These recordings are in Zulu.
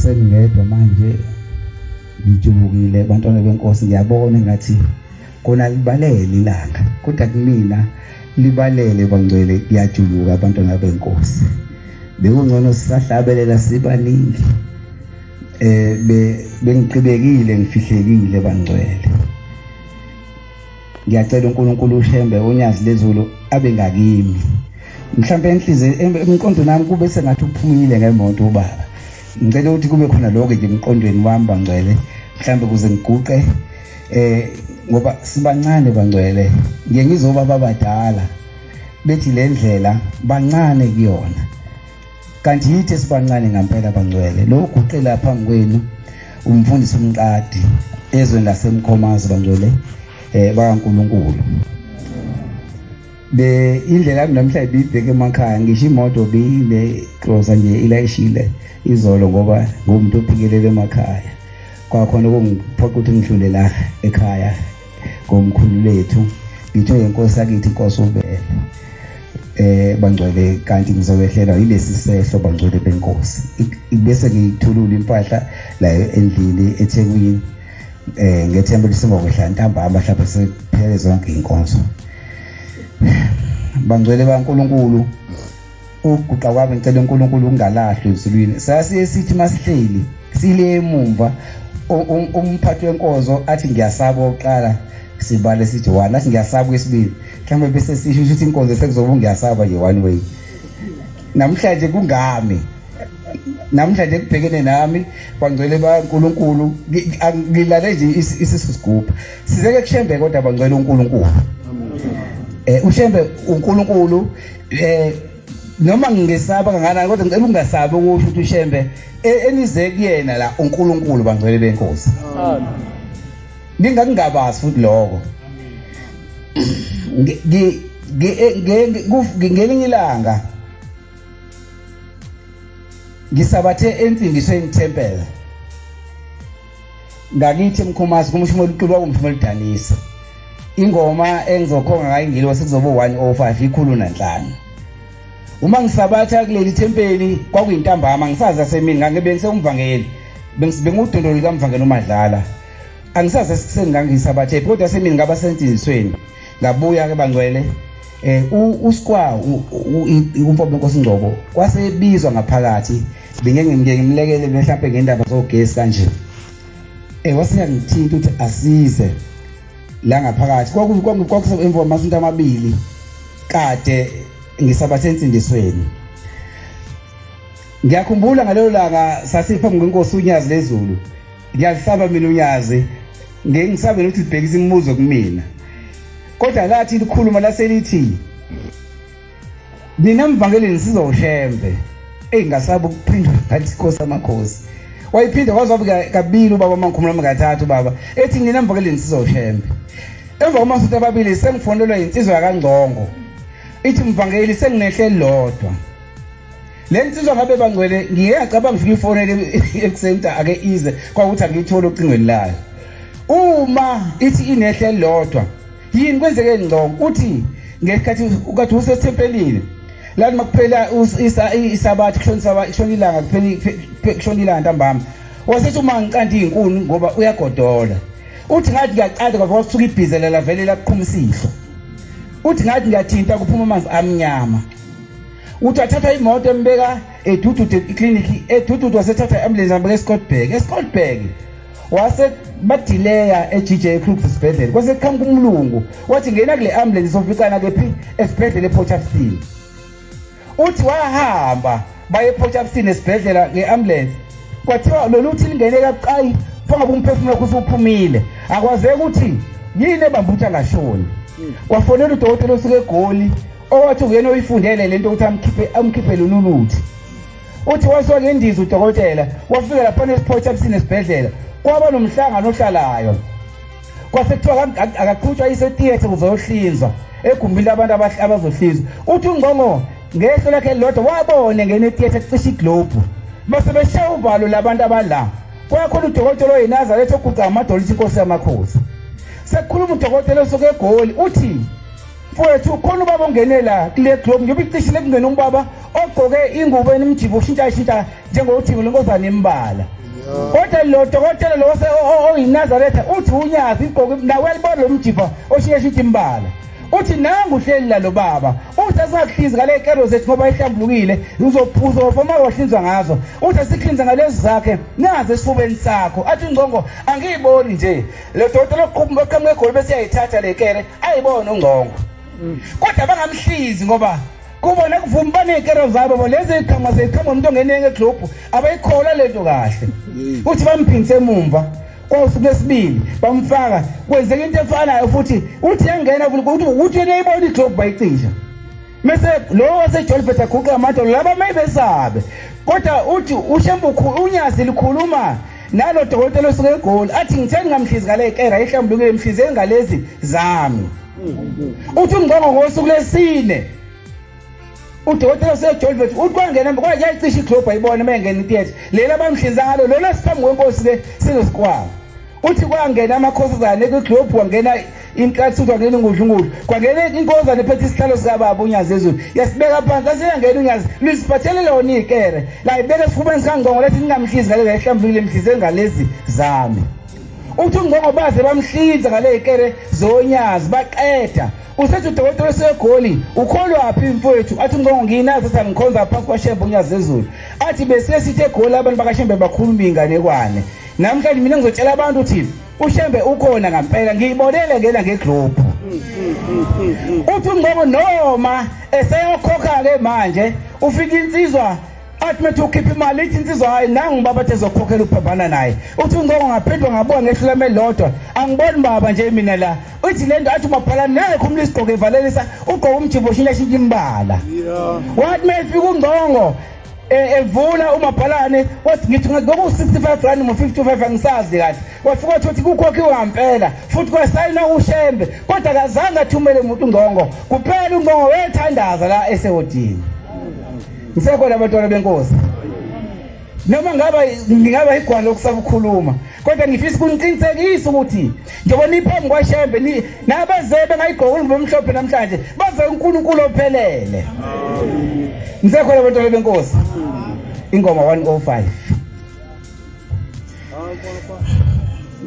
Sengingedwa manje, ngijubukile bantwana benkosi, ngiyabona engathi kona libalele ilanga, kodwa kumina libalele bangcwele, kuyajuluka abantwana benkosi. Bekungcono sisahlabelela sibaningi, bengiqibekile ngifihlekile bangcwele. Ngiyacela uNkulunkulu uShembe uNyazi lezulu abe ngakimi. Mhlawumbe enhliziyo emqondweni wami kube sengathi uphumile ngemoto ubaba. Ngicela ukuthi kube khona lokho nje emqondweni wami bangcwele, mhlawumbe kuze ngiguqe, ngoba sibancane bangcwele. Ngiye ngizoba babadala bethi le ndlela bancane kuyona, kanti yithi esibancane ngempela bangcwele. Lo uguqe lapha phambi kwenu umfundisi uMqadi ezweni laseMkhomazi bangcwele, bakaNkulunkulu. Be indlela yami namhlanje ibibheke emakhaya, ngisho imoto biyile closer nje ilayishile izolo, ngoba ngumuntu ophikelela emakhaya. Kwakhona ukungiphoqa ukuthi ngidlule la ekhaya ngomkhulu lethu, ngithe inkosi yakithi inkosi uBele, bangcwele, kanti ngizokwehlelwa yilesi sehlo bangcwele benkosi. Bese ngiyithulula impahla la endlini eThekwini, ngethemba ukuthi sengokwehla ntambama mhlawumbe sekuphele zonke inkonzo. Bangcwele baNkulunkulu, ukuguqa kwami ngicela uNkulunkulu ungalahlwe ezulwini. Sasiye sithi masihleli sile emumva, umphathi wenkonzo athi ngiyasaba oqala, sibale sithi 1, athi ngiyasaba kwesibili, mhlawumbe bese sisho ukuthi inkonzo sekuzoba ngiyasaba nje one way. Namhlanje kungami, namhlanje kubhekene nami bangcwele baNkulunkulu, ngilale nje isisu sigubha. Sizeke kuShembe kodwa bangcwele uNkulunkulu. UShembe uNkulunkulu, noma ngingesaba kangakanani kodwa ngicela ungasabi ukusho ukuthi uShembe enize kuyena la uNkulunkulu bangcwele benkosi. Amen. Ningakungabazi futhi lokho. Ngelinye ilanga ngisabathe ensindisweni temple ngakithi eMkhomazi, kumshumayeli uXulu, kumshumayeli uDanisa. Ingoma engizokhonga ngayo ingilosi kuzoba 105, 105. Uma ngisabatha kuleli thempeli kwakuyintambama, ngisazi asemini, ngangibe ngisewumvangeli, bengudondolo likamvangeli uMadlala. Angisazi ekuseni ngangisabathe, kodwa semini ngaba sensindisweni. Ngabuya ke bangcwele, uSkwa umfo benkosi Ngcobo kwasebizwa ngaphakathi, bengeke ngimlekele mhlawumbe ngendaba zogesi kanje. Waseyangithinta ukuthi asize la ngaphakathi. Kwakuse emva kwamasonto amabili kade ngisabathe ensindisweni. Ngiyakhumbula ngalelo langa sasiphambi kwenkosi uNyazi lezulu. Ngiyalisaba mina uNyazi, ngeke ngisabe ukuthi libhekise imibuzo kumina, kodwa lathi likhuluma laselithi nina mvangeleni sizoShembe. Eyi, ngasaba ukuphendula, ngathi inkosi amakhosi. Wayiphinda kwaze wabe kabili ubaba, mangikhumula kathathu baba ethi nina mvangeleni sizoShembe. Emva kwamasonto ababili sengifonelwa insizwa yakaNgcongo, ithi mvangeli senginehle lodwa. Le nsizwa ngabe bangcwele, ngike ngacabanga ngifike ifonele ekuseni ukuthi ake ize, kwakuthi angiyithole ocingweni layo. Uma ithi inehle lodwa, yini kwenzeke Ngcongo? Uthi ngesikhathi ukade usethempelini lathi makuphela isabatha, kushona isabatha, kushona ilanga, kuphela kushona ilanga ntambama, wasethi uma ngicanda izinkuni ngoba uyagodola. Uthi ngathi ngiyacanda kwavuka kusuka ibhizela lavele laqhuma isihlo. Uthi ngathi ngiyathinta kuphuma amanzi amnyama. Uthi wathatha imoto embeka eDududu eclinic, eDududu wasethatha i-ambulance ambeka eScottburgh, eScottburgh wase badileya e-GJ Crookes esibhedlela. Kwase kuqhamuka umlungu wathi ngena kule ambulance soficana kephi esibhedlela ePort Shepstone. Uthi wahamba baye ePort Shepstone esibhedlela nge-ambulance, kwathiwa lolu uthi lingene kabucayi fangabe umphefumulo wakho usuphumile, akwazeki ukuthi yini ebamba ukuthi angashoni. Kwafonela udokotela osuke eGoli owathi uyena oyifundele lento ukuthi amkhiphe lolu luthi. Uthi wasuka ngendiza udokotela wafika lapha ePort Shepstone esibhedlela, kwaba nomhlangano ohlalayo, kwase kuthiwa akaqhutshwa ise theatre kuzohlinzwa egumbini labantu abazohlinzwa. Uthi uNgcongo ngehlo lakhe lodwa wabone ngene theatre kucisha iglobe, base beshaya uvalo labantu abala. Kwakhona udokotela oyiNazaretha oguqa amadolo ithi inkosi yamakhosi. Sekukhuluma udokotela osuke eGoli, uthi mfowethu khona ubaba ongenela kule globe, njengoba icishile kungena umbaba ogqoke ingubo enemjibo ushintsha njengothingo lenkozana imbala. Kodwa lo dokotela lo oyiNazaretha uthi unyazi igqoke nawe uyalibona lo mjiva oshintsha imbala. Uthi nangu uhleli la lo baba, uthi asingakuhlinzi ngale kero zethu ngoba ihlambulukile, uzophuza ufoma wahlinzwa ngazo. Uthi asihlinze ngalezi zakhe nazi esifubeni sakho. Athi uNgcongo angiyiboni nje le dokotela oqhubeka oqhamuka eGoli bese uyayithatha le kere ayibone uNgcongo. Kodwa bangamhlizi ngoba kubona kuvuma baney'kero zabo lezi ey'qhamuka seyiqhamuka umuntu ongenenge eglobhu abayikholwa lento kahle. Uthi bamphindise emumva kwawusuku lwesibili bamfaka, kwenzeka into efanayo futhi. Uthi yangena uthi yena uyayibona iglobhu bayicisha. Mese lo waseJolifet aguqa amadolo laba mayibesabe. Kodwa uthi uShembe unyazi likhuluma nalo dokotela osuke eGoli athi ngithe ngingamhlizi ngale kera ihlambulukile mhlize ngalezi zami. Uthi uNgcongo ngosuku lesine udokotela useJolifet uthi kwangena kwayayicisha iglobhu ayibona uma engena itheatre leli abamhlinza ngalo lona siphambi kwenkosi ke sizosikwala. Uthi kwangena amakhosazane kwiglobhu, kwangena inkathi, kwangena ingudlungudlu, kwangena inkozane ephethe isihlalo sikababa uNyazi Ezulu yasibeka phansi, asiyangena uNyazi lisiphathele lona ikere layibeka esifubeni sikaNgcongo lethi ningamhlizi ngalezi ayihlambulukile mhlize ngalezi zami. Uthi uNgcongo baze bamhlinza ngale ikere zonyazi baqeda. Usethi udokotela oseGoli ukholwaphi mfowethu? Athi uNgcongo ngiyinazi athi angikhonza phansi kwaShembe uNyazi Ezulu. Athi bese sithi eGoli abantu bakaShembe bakhuluma inganekwane. Namhlanje mina ngizotshela abantu ukuthi uShembe ukhona ngampela, ngiyibonele ngena ngeglobhu. Uthi uNgcongo noma eseyokhokha-ke manje ufika insizwa athi methi ukhipha imali, ithi insizwa hayi nangu baba athi ezokhokhela uphambana naye. Uthi uNgcongo ngaphindwa ngabuka ngehlo lami elilodwa, angiboni baba nje mina la. Uthi lento athi umabhalane naye khumula isigqoko evalelisa ugqoka umjibo ushintsha shintsha imbala. Wathi mefika uNgcongo evula umabhalane wathi ngithi ngoku-65 rand ngo-55 angisazi kahle. Wafika wathi ukuthi kukhokhiwe ngampela futhi kwasayina uShembe, kodwa akazange athumele umuntu uNgcongo. Kuphela uNgcongo wethandaza la esehodini. Ngisekhona abantwana benkosi. Noma ngaba ngingaba igwala lokusaba ukukhuluma, kodwa ngifisa ukuniqinisekisa ukuthi njengoba niphambi kwaShembe nabeze bengayigqoka ingubo emhlophe namhlanje baze uNkulunkulu ophelele. Ngisekhona abantwana benkosi. Ingoma 105.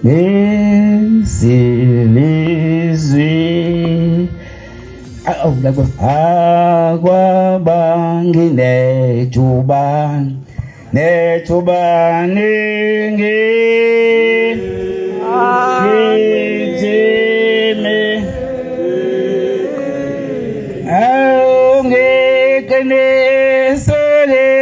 Nesilizwi akwabanginethuba nethuba ningi gijime awungiqinisele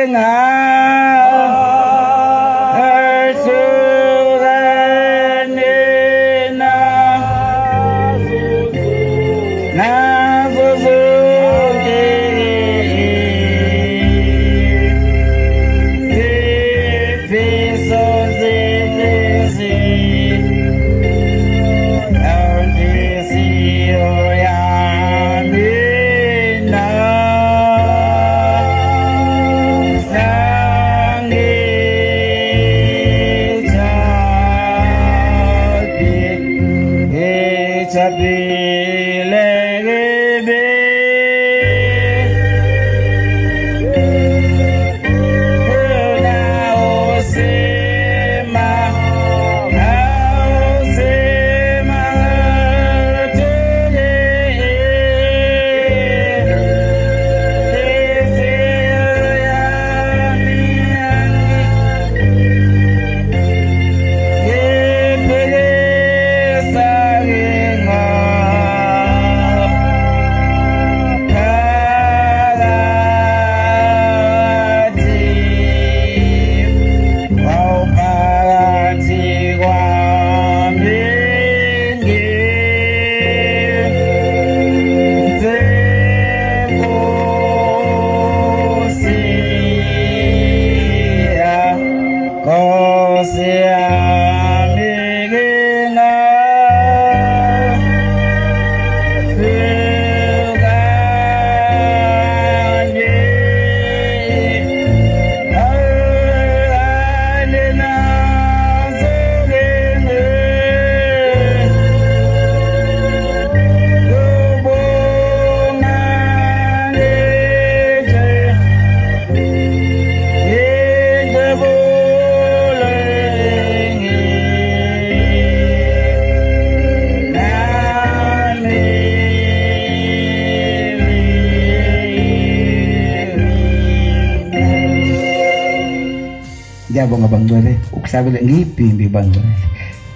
Ngiyabonga bangcwele ukuhlabela ngiyibhimbi bangcwele.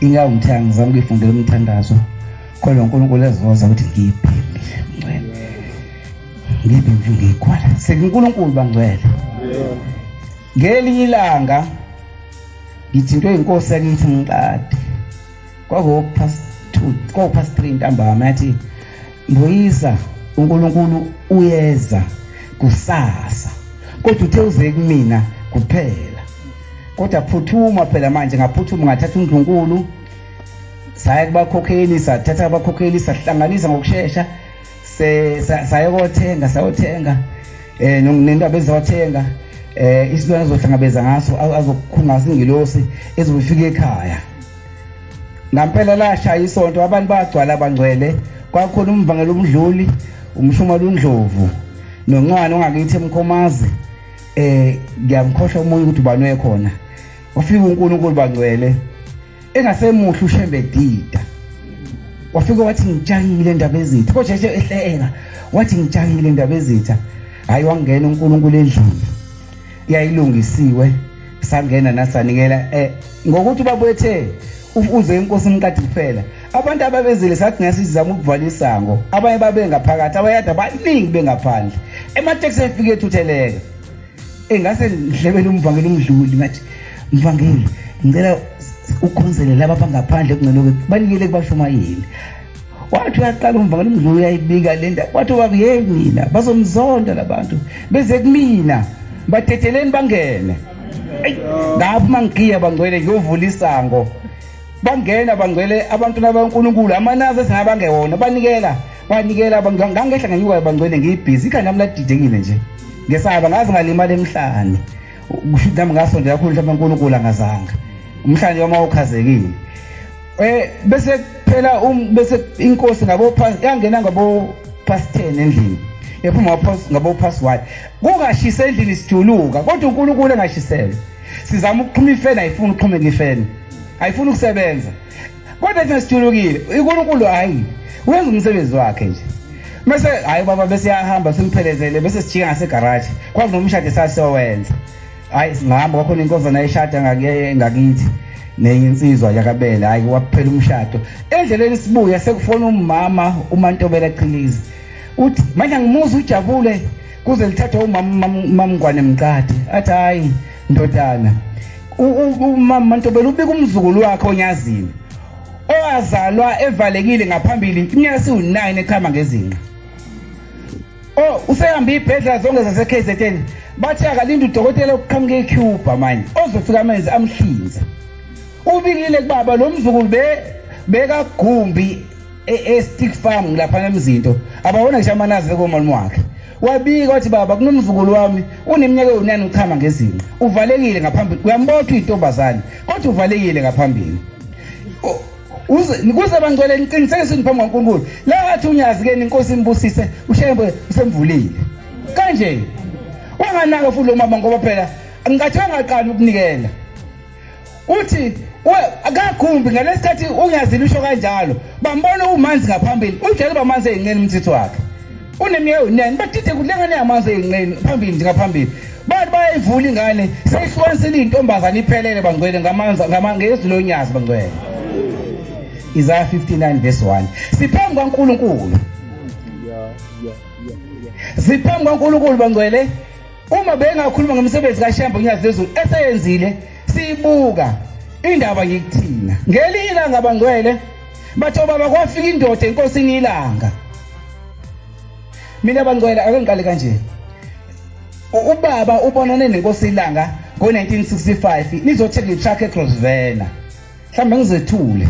Ingabe ngithanga ngizama ukuyifundela umthandazo khona uNkulunkulu ezoza ukuthi ngiyibhimbi ngcwele. Ngiyibhimbi ngiyigwala. SekuNkulunkulu bangcwele. Ngelinye ilanga ngithintwe inkosi yakithi ngiqade. Kwaku past 2, kwaku past 3 ntambama yathi Mbuyisa uNkulunkulu uyeza kusasa kodwa uthe uze kumina kuphela kodwa phuthuma phela manje ngaphuthuma ngathatha uNdlunkulu saya kubakhokheli sathatha abakhokheli sahlanganisa ngokushesha sayokothenga sayothenga eh nendaba ezothenga eh isilwane azohlangabeza ngaso azokhunga singilosi ezofika ekhaya Ngampela lashaya isonto abantu bagcwala abangcwele kwakhona umvangeli umdluli umshumali undlovu noncwane ongakithi emkhomazi eh ngiyamkhohlwa omunye ukuthi ubani wekhona wafika uNkulunkulu bangcwele engasemuhle ushembe dida wafika wathi ngitshakile indaba ezitha kodwa nje ehleka wathi ngitshakile indaba ezitha hayi wangena uNkulunkulu endlini yayilungisiwe sangena nasanikela eh ngokuthi ubabethe uze inkosi imqadi kuphela abantu ababezile sathi ngeke sizama ukuvala isango abanye babe ngaphakathi abayada baningi bengaphandle emateksi efike ethutheleka engase ngihlebele umvangeli umdluli ngathi mvangeli ngicela ukhonzele laba abangaphandle kungcono banikele kubashumayeli wathi uyaqala umvangeli umdluli uyayibika le ndaba wathi ubaba yeyi mina bazomzonda labantu beze kumina badedeleni bangene ngaphuma ngigiya bangcwele ngiyovula isango bangena bangcwele abantu nabankulunkulu amanazi esingabangewona banikela banikela ngangehla ngenyuka bangcwele ngiyibhizi ikhanda lami ladidekile nje ngesaba ngaze ngalimala emhlane kusho ukuthi nami ngasondela kakhulu mhlawumbe uNkulunkulu angazanga umhlane wama ukhazekile eh bese phela um bese inkosi ngabo yangena ngabo past 10 endlini yaphuma ngabo past 1 kungashisa endlini sijuluka kodwa uNkulunkulu engashiselwa sizama ukuxhuma ifeni ayifuni ukuxhumeka ifeni ayifuni ukusebenza kodwa thina sijulukile uNkulunkulu hayi wenza umsebenzi wakhe nje bese hayi baba bese yahamba simphelezele bese sijika ngasegaraji kwakunomshado esasiyowenza hayi singahamba kwakhona inkonzo nayishada ngakithi nenye insizwa yakabele hayi waphela umshado endleleni sibuya sekufona umama umantobela qhilizi uthi manje angimuzi ujabule kuze lithathwe umama mamngwane mqadi athi hayi ndodana umama mantobela ubika umzukulu wakhe onyazini owazalwa evalekile ngaphambili iminyaka siwu-9 echama ngezinqa Oh, usehambe ibhedlela zonke zase-KZN bathi akalinde udokotela okuqhamuka eCuba manje ozofika amenze amhlinze. Ubikile kubaba lo mzukulu be bekagumbi e-stick farm lapha emzinto abawona ngisho amanazi komalume wakhe. Wabika wathi baba kunomzukulu wami uneminyaka ewu-9 uchama ngezinqa uvalekile ngaphambili uyambotha uyintombazane kodwa uvalekile ngaphambili. Uze kuze bangcwele niqinisekise phambi kwaNkulunkulu. La athi unyazi ke inkosi imbusise ushembe usemvulile. Kanje wanganaka futhi lo mama ngoba phela ngathi wangaqali ukunikela. Uthi akakhumbi ngalesikhathi unyazile usho kanjalo bambona umanzi ngaphambili ujele bamanzi eyinqeni umthitho wakhe uneminyaka ewu-9 badide kuthi lengane yamanzi eyinqeni phambili nje ngaphambili bathi bayayivula ingane seyihlukanisile iy'ntombazane iphelele bangcwele ngamanzi ngezwi lonyazi bangcwele Isaya 59 verse 1 siphambi kwaNkulunkulu siphambi kwaNkulunkulu bangcwele uma bengakhuluma ngomsebenzi kaShembe unyazi lezulu eseyenzile siyibuka indaba ngikuthina ngelinye ilanga bangcwele bathi obaba kwafika indoda enkosini ilanga mina bangcwele ake ngiqale kanje ubaba ubonane nenkosi ilanga ngo-1965 nizothenga i-truck egrosvenor mhlawumbe ngizethule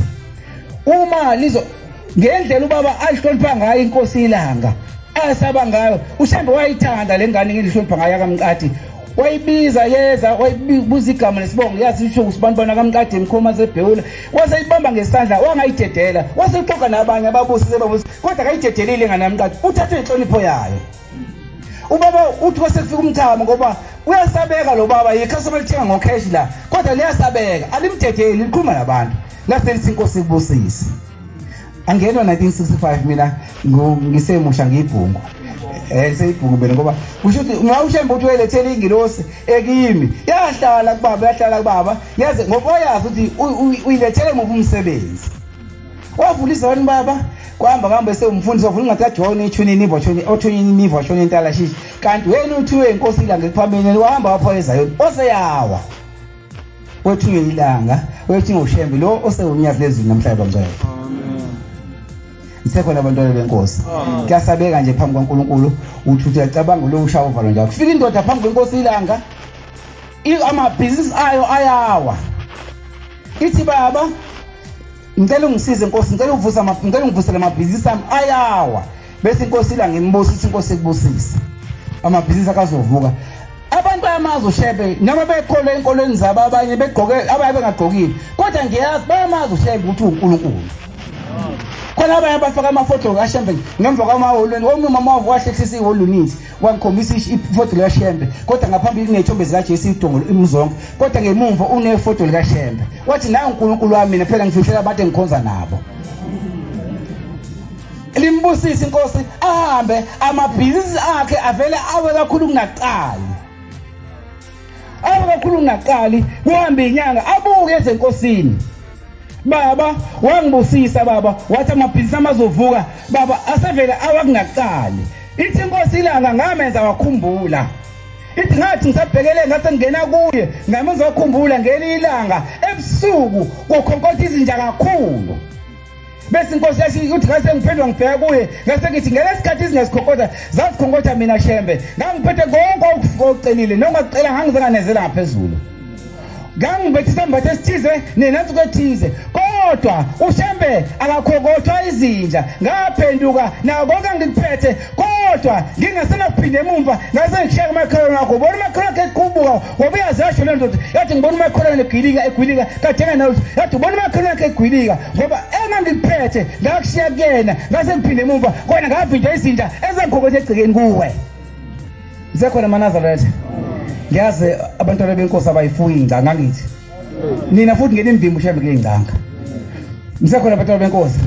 uma lizo ngendlela ubaba alihlonipha ngayo inkosi ilanga asaba ngayo ushembe wayithanda le ngane ngilihlonipha ngayo akamqadi wayibiza yeza wayibuza igama nesibongo yazi isho usibantwana kamqadi emkhoma sebhewula waseyibamba ngesandla wangayidedela wasexoxa nabanye ababusise babusi kodwa akayidedelile ingane yamqadi uthathe inhlonipho yayo ubaba uthi kwase kufika umthamo ngoba uyasabeka lo baba yikhasoma lithenga ngocash la kodwa liyasabeka alimdedeli liqhuma nabantu laselithi inkosi ibusise angenwa 1965 mina ngisemusha ngiyibhungu Seyibhungu mina ngoba kusho ukuthi ungawushembe ukuthi uyelethela ingilosi ekimi yahlala kubaba, yahlala kubaba yaze ngoba wayazi ukuthi uyilethele muphi umsebenzi. Wavula izoni baba, kwahamba kuhambe sewumfundisi wavula incwadi kaJohn ethunini ivoshoni othunini ivoshoni entalashishi, kanti wena uthiwe inkosi ilanga ekuphameni, wahamba waphola eZayoni oseyawa wethunywe ilanga, wethunywe uShembe lo osewunyazi lezulu namhlanje bangcwele. Ngisekhona abantwana benkosi. Kuyasabeka nje phambi kwaNkulunkulu, uthi uyacabanga lo ushaya uvalo njalo. Kufika indoda phambi kwenkosi ilanga, amabhizinisi ayo ayawa. Ithi baba, ngicela ungisize nkosi, ngicela uvusa, ngicela ungivusele amabhizinisi ami ayawa. Bese inkosi ilanga imbusisa, inkosi ikubusise. Amabhizinisi akazovuka. Abantu bayamazi uShembe noma bekholwa enkolweni zabo, abanye begqoke, abanye bengagqokile, kodwa ngiyazi bayamazi uShembe ukuthi uNkulunkulu. Khona abanye abafaka amafoto kaShembe ngemva kwamahholweni. Omunye umama wavo wahlehlisa ihholo unithi wangikhombisa ifoto likaShembe, kodwa ngaphambili kuney'thombe zikaJesu idongo imzonke, kodwa ngemumva unefoto likaShembe. Wathi nawu uNkulunkulu wami mina, phela ngifihlela abantu engikhonza nabo. Limbusise inkosi, ahambe amabhizinisi akhe avele awe kakhulu kungaqali, awe kakhulu kungaqali. Kuhambe inyanga abuke ezenkosini, baba wangibusisa baba, wathi amabhizinisi amazovuka baba, asevele awa kungaqali. Ithi inkosi ilanga ngamenza wakhumbula, ithi ngathi ngisabhekele ngase ngingena kuye ngamenza wakhumbula. Ngelinye ilanga ebusuku kukhonkotha izinja kakhulu, bese inkosi yathi uthi ngase ngiphendwa ngibheka kuye, ngase ngithi ngelesikhathi izingazikhokotha zazikhonkotha mina Shembe, ngangiphethe konke okucelile nongakucela, ngangizenganezela ngaphezulu, ngangibethe isambatho esithize nenansuku ethize, kodwa uShembe akakhokothwa izinja. Ngaphenduka nako konke angikuphethe, kodwa ngingasenakuphinde emumva, ngase ngishiya kumakhelwane wakho. Ubona umakhelwane wakhe equbuka, ngoba uyazasho le ndoda, yathi ngibona umakhelwane egwilika egwilika kade enganalutho, yathi ubona umakhelwane wakhe egwilika ngoba engangikuphethe ngakushiya kuyena, ngase ngiphinde emumva kona ngavinjwa izinja ezengikhokotha egcekeni kuwe. Ngisekhona amaNazaretha, ngiyazi abantwana benkosi abayifuyi ingcanga, ngithi nina futhi ngene imvimbi uShembe kule ngcanga. Ngisekhona abantwana benkosi,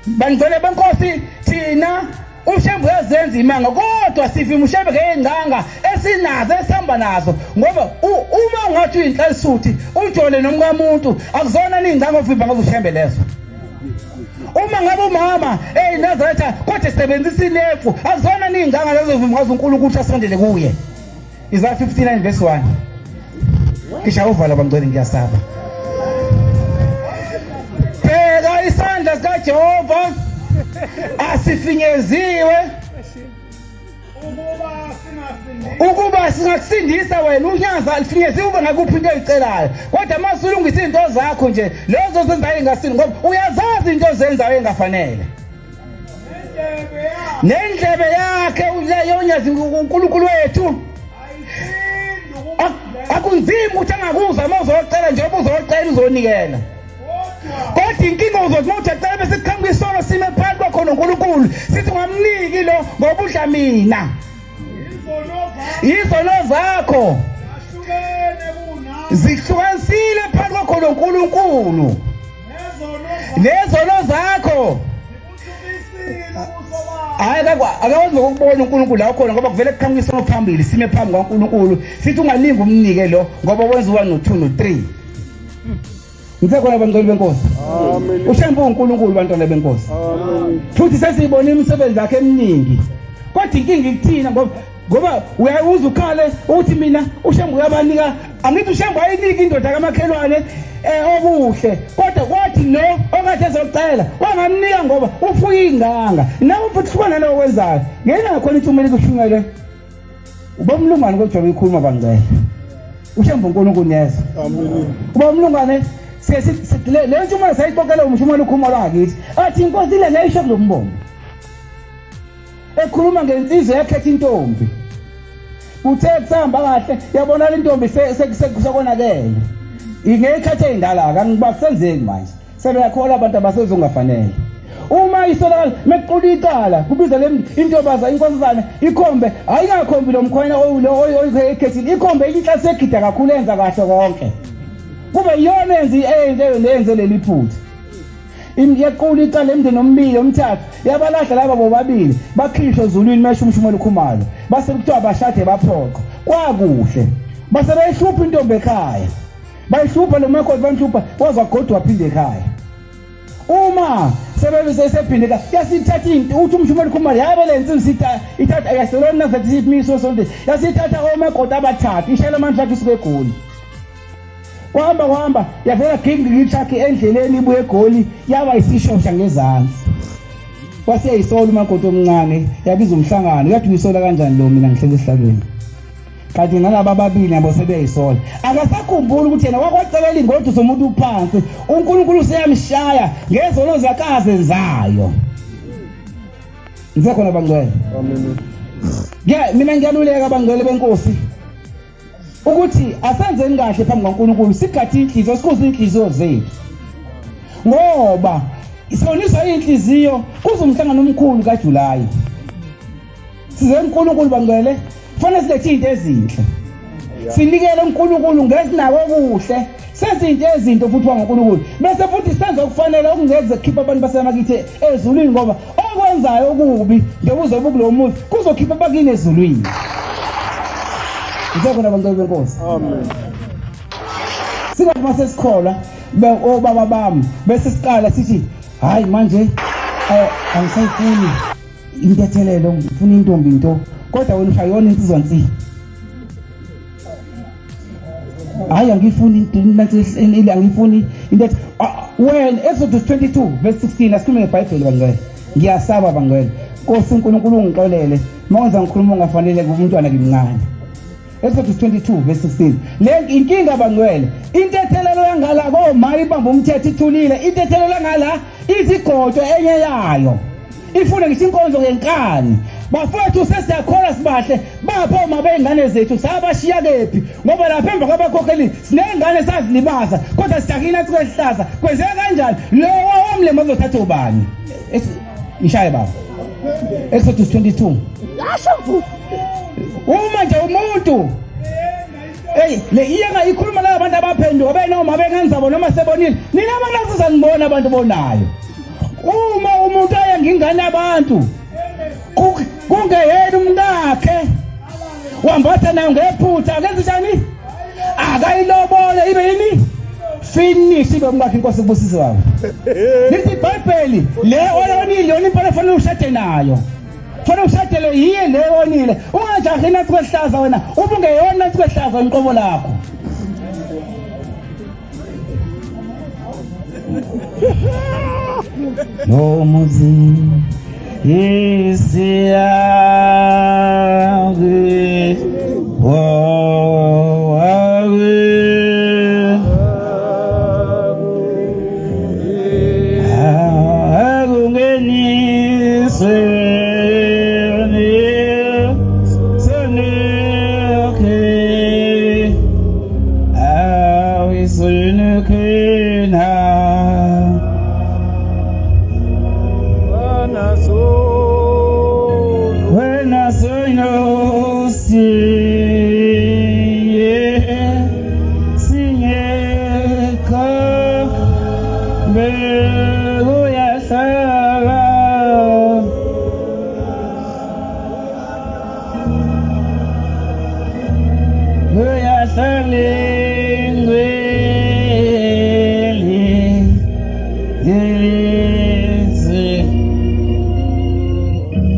bangcwele benkosi, thina uShembe uyazenza imanga, kodwa sivima uShembe ngey'ngcanga esinazo esihamba nazo, ngoba uma ungathi uyinhlansuthi ujole nomkamuntu, akuzona niy'ngcanga ovimba ngazo uShembe lezo. Uma ngabe umama eyiNazaretha kodwa esebenzisa inefu, akuzona niy'ngcanga lezo ovimba ngazo uNkulunkulu ukuthi asondele kuye. Isaya 59 verse 1. Ngisha uvala bangcwele, ngiyasaba. Bheka isandla sikaJehova asifinyeziwe ukuba singakusindisa wena, unyaza alifinyeziwe ube ngakuphi into oyicelayo, kodwa uma usulungisa izinto zakho nje lezo zenzayo engasini, ngoba uyazazi into ozenzayo engafanele. Nendlebe yakhe yonyazi uNkulunkulu wethu akunzima ukuthi angakuzwa uma uzocela, njengoba uzocela uzonikela, kodwa inkinga uzothi uma uthi acela bese kuqhamuka isono sime phakathi kwakho noNkulunkulu, sithi ungamniki lo ngoba udla mina. Izono zakho zihlukanisile phakathi kwakho noNkulunkulu, nezono zakho hayi akakwazi ukubona uNkulunkulu la khona, ngoba kuvele kuqhamuka isono phambili sime phambi kwaNkulunkulu, sithi ungalingi umnike lo ngoba wenza u1 no2 no3. Ngisekhona bangcwele benkosi. UShembe uNkulunkulu bantwana benkosi. Futhi sesiyibona imisebenzi yakhe eminingi, kodwa inkinga ikuthina, ngoba uyayibuza ukhale ukuthi mina uShembe uyabanika, angithi uShembe wayinika indoda kamakhelwane okuhle, kodwa kwathi lo okade ezocela wangamnika ngoba ufuye inganga. Nawe futhi hlukana nokwenzayo ngeke khona ithumele kushunyelwe uba umlungwane kodwa ikhuluma bangcele uShembe uNkulunkulu niyeza. Uba umlungwane le ntshumayelo sayixoxela umshumayelo ukhuluma lwangakithi, athi inkosi ile ngayisho kulo mbongo ekhuluma ngensizwa yakhetha intombi, uthe kusahamba kahle yabonala intombi sekonakele ngeyikhathi ey'ndala-ke, angiba kusenzeki manje, sebeyakholwa abantu abasezongafanele. Uma isolakala mekuqula icala kubiza le intobaza inkosazane ikhombe, ayingakhombi lo mkhwena oyikhethile, ikhombe inhlasi egida kakhulu enza kahle konke, kube iyona enze leli phutha. Yaqula icala emndeni omibili omthathu yabalahla laba bobabili bakhishwa ezulwini mesho umshumelo ukhumalo base kuthiwa bashade baphoqa kwakuhle base beyihlupha intombi ekhaya bayihlupha lo makoti bamhlupha waze wagodwa waphinde ekhaya uma sebesephinde ka yasithatha into uthi umshumelo ukhumalo yabe le nsizwa sitha ithatha yaselona nazathi simiso sonke yasithatha omakoti abathathu ishayela amandla akhe isuke egoli kwahamba kwahamba yavela gingi itruck endleleni ibuye egoli yaba isishosha ngezansi waseyisola umakoti omncane yabiza umhlangano yathi uyisola kanjani lo mina ngihleli esihlalweni kanti nalaba ababili nabo sebeyisola akasakhumbuli ukuthi yena wakwacelela ingodu zomuntu phansi uNkulunkulu useyamshaya ngezono zakhe azenzayo ngisekhona bangcwele amen mina ngiyaluleka bangcwele benkosi ukuthi asenzeni kahle phambi kaNkulunkulu sigathe inhliziyo sikhuze inhliziyo zethu ngoba isoniswa inhliziyo kuze umhlangano omkhulu kaJuly size uNkulunkulu bangcwele kufanele silethe izinto ezinhle sinikele uNkulunkulu ngesinako okuhle sezinto ezinto futhi wangoNkulunkulu bese futhi senze okufanele okungeze kukhipha abantu basemakithi ezulwini ngoba okwenzayo okubi njengoba uzobe kulowo muzi kuzokhipha abakini ezulwini ngisekhona abantu benkosi amen singathi uma sesikholwa obaba bami bese siqala sithi hayi manje angisayifuni intethelelo ngifuna intombi nto kodwa wena ushayona insizwa nsi hayi angifuni into angifuni into ethi ah, wena Exodus 22 verse 16 asikhulume ngeBhayibheli bangcwele ngiyasaba bangcwele Nkosi uNkulunkulu ungixolele mawenza ngikhuluma ungafanele kumntwana kimncane Exodus 22 verse 16 le inkinga bangcwele intethelelo yangala koma ibamba umthetho ithulile intethelelo yangala izigodo enye yayo ifune ngisho inkonzo ngenkani bafowethu sesiyakholwa sibahle bapho uma bey'ngane zethu sabashiya kephi ngoba lapha emva kwabakhokheli siney'ngane sazilibaza kodwa sijakile nsuku esihlaza kwenzeka kanjani lowo wamlema uzothatha ubani ngishaye baba Exodus 22 yasho uma nje umuntu Hey le iyenga ikhuluma la abantu abaphenduka benoma bengenzabo noma sebonile nina abantu asizanibona abantu bonayo uma umuntu aye ngingane abantu kungeyena umkakhe wambatha nayo ngephutha akenze njani akayilobole ibe yini finish ibe umkakhe inkosi kubusise baba lithi ibhayibheli le oyonile yona impela fanele ushade nayo fanele ushadele yiye le oyonile ungajahi nathi kwehlaza wena ubungeyona nathi kwehlaza inqobo lakho Lo muzi isiyake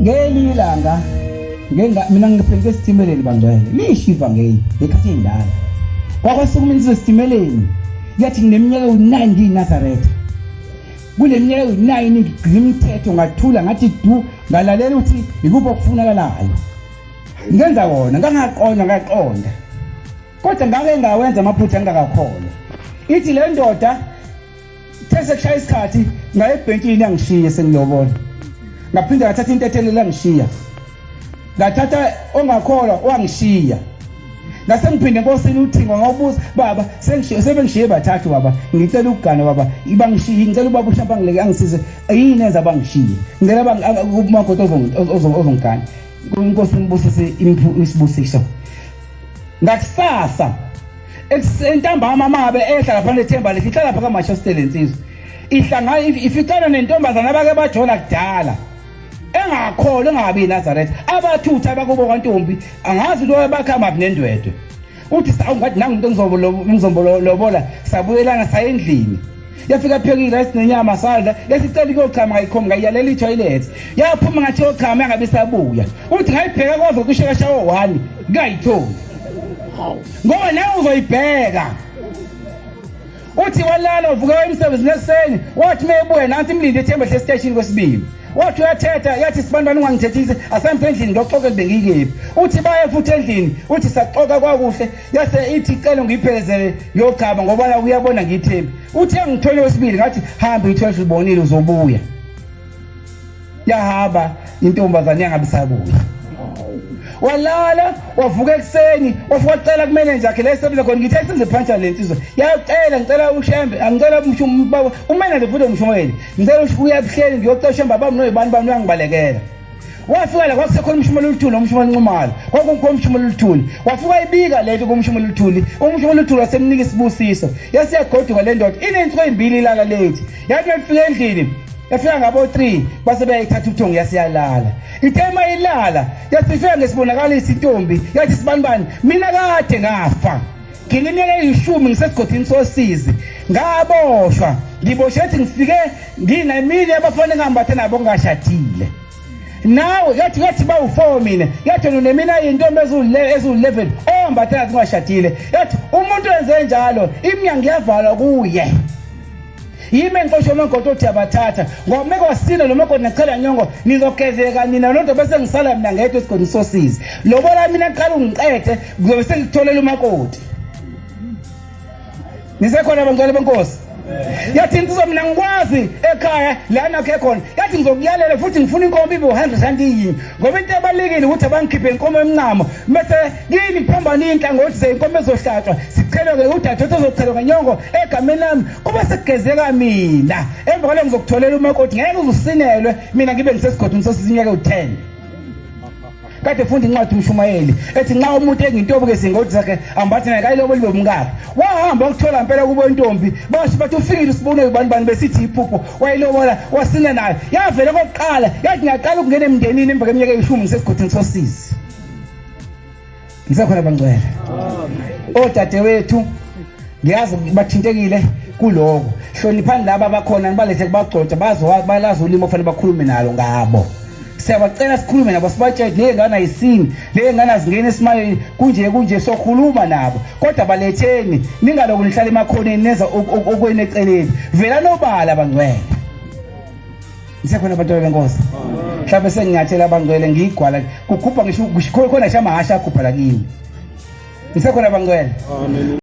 Ngelilanga ngenga mina ngiphenduke esitimeleni bangcwele lishiva ngeli ngekhathi endala kwakwasukuma insizwa esitimeleni yathi ngineminyaka ewu-9 ngiyiNazaretha kule minyaka ewu-9 ngigcina imithetho ngathula ngathi du ngalalela ukuthi ikuphi okufunakalayo ngenza wona ngangaqonda ngaqonda kodwa ngake ngawenza amaphutha engingakakholwa ithi le ndoda the sekushaya isikhathi ngaye ebhentshini yangishiya sengilobola ngaphinde ngathatha intethelelo yangishiya ngathatha ongakholwa wangishiya ngase ngiphinde enkosini uthingo ngawubuza baba sengishiye sebengishiye bathathu baba ngicela ukugana baba ibangishiye ngicela ubaba ushamba ngileke angisize yini enza bangishiye ngicela umakoti ozongigana inkosi imbusise isibusiso ngakusasa entambama mabe ehla lapha nethemba lethi ihlala lapha kaMachester lensizwa Ihlangana ificana nentombazana abake bajola kudala. Engakholwa engabi iNazaretha. Abathutha abakubo kwantombi angazi lo bakhamba nendwedwe. Uthi sawu ngathi nangu umuntu engizombolobola sabuyelana saya endlini. Yafika pheka irice nenyama sadla yasicela ukuyochama ngayikhomba ngayiyalela itoilet. Yaphuma ngathi yochama yangabe isabuya. Uthi ngayibheka kwaze kusheka shawo 1 ngayitholi. Ngoba nawe uzoyibheka. Uthi walala uvuka emsebenzini ekuseni wathi mebuya nansi imlindi ethemba hle station kwesibili. Wathi uyathetha yathi sibantwana ungangithethisi asambe endlini ngiyoxoxa bengikephi. Uthi baye futhi endlini uthi saxoxa kwakuhle yase ithi cela ngiyiphelezele ngiyochama ngoba la uyabona ngiyithembi. Uthi angithole wesibili ngathi hamba ithole ubonile uzobuya. Yahamba intombazane yangabe isabuya. Walala wavuka ekuseni wafika wacela kumanager yakhe la esebenza khona ngithe senze phantsha le nsizwa yacela ngicela ushembe angicela umshumba umanager futhi umshumayeli ngicela uya ebuhleni ngiyocela ushembe baba noyibani bani uyangibalekela. Wafika la kwakusekhona umshumayeli oluthuli nomshumayeli Nxumalo kwakukhona umshumayeli oluthuli wafika ibika lento kumshumayeli oluthuli umshumayeli oluthuli wasemnika isibusiso yasiyagoduka le ndoda inensuku ezimbili ilala lethi yathi mefika endlini yafika ngabo 3 base beyayithatha ubuthongo yasiyalala ithe uma ilala yasifika ngesibonakalisa intombi yathi sibanibani mina kade ngafa ngineminyaka eyishumi ngisesigodini sosizi ngaboshwa ngiboshwe ethi ngifike nginemini abafana engihambathe nabo ngingashadile nawe yathi yathi bawu-4 mina yathi unemina yintombi eziwu-11 ohambathe nathi ungashadile yathi umuntu wenze njalo iminyango iyavalwa kuye yimi engixoshe umakoti othi abathatha ngoba meke wasina lo makoti nachela nyongo nizogezeka nina lonto bese ngisala mina ngedwa esigodini sosizi lobola mina qala ungiqede kuzobe sengitholela umakoti nisekhona abangcwele benkosi yathi insizwa mina ngikwazi ekhaya la nakhe khona yathi ngizokuyalela futhi ngifuna inkomo ibe u-100 rand iyinye ngoba into ebalulekile ukuthi abangikhiphe inkomo emncamo bese kini kuphambana inhlangothi zeyinkomo ezohlatshwa sichelwe-ke udadewethu ozochelwa ngenyongo egameni lami kube sekugezeka mina emva kwalo ngizokutholela umakoti ngeke uzusinelwe mina ngibe ngisesigodini sosiza iminyaka ewu-10 kade funda incwadi umshumayeli ethi nxa umuntu engintobi ke zingodi zakhe ambathe naye kayilobo libe umkakhe wahamba ukuthola impela kubo intombi basho bathi ufikile usibone ubani bani besithi iphupho wayilobola wasina nayo yavela kokuqala yathi ngiyaqala ukungena emndenini emva kweminyaka eyishumi ngisesigodini sosizi ngisekhona bangcwele odadewethu ngiyazi bathintekile kuloko hloniphani laba abakhona nibalethe kubagcotsha bazo balazi ulimi ofanele bakhulume nalo ngabo siyabacela sikhulume nabo sibatshele le ngane ayisini le ngane azingeni esimayeni kunje kunje sokhuluma nabo kodwa baletheni ningaloku nihlala emakhoneni nenza okwenu eceleni vela nobala bangcwele ngisekhona abantwana benkosi mhlawumbe senginyathela abangcwele ngiyigwala kugubha ngisho khona ngisho amahhashi agubha la kimi ngisekhona abangcwele.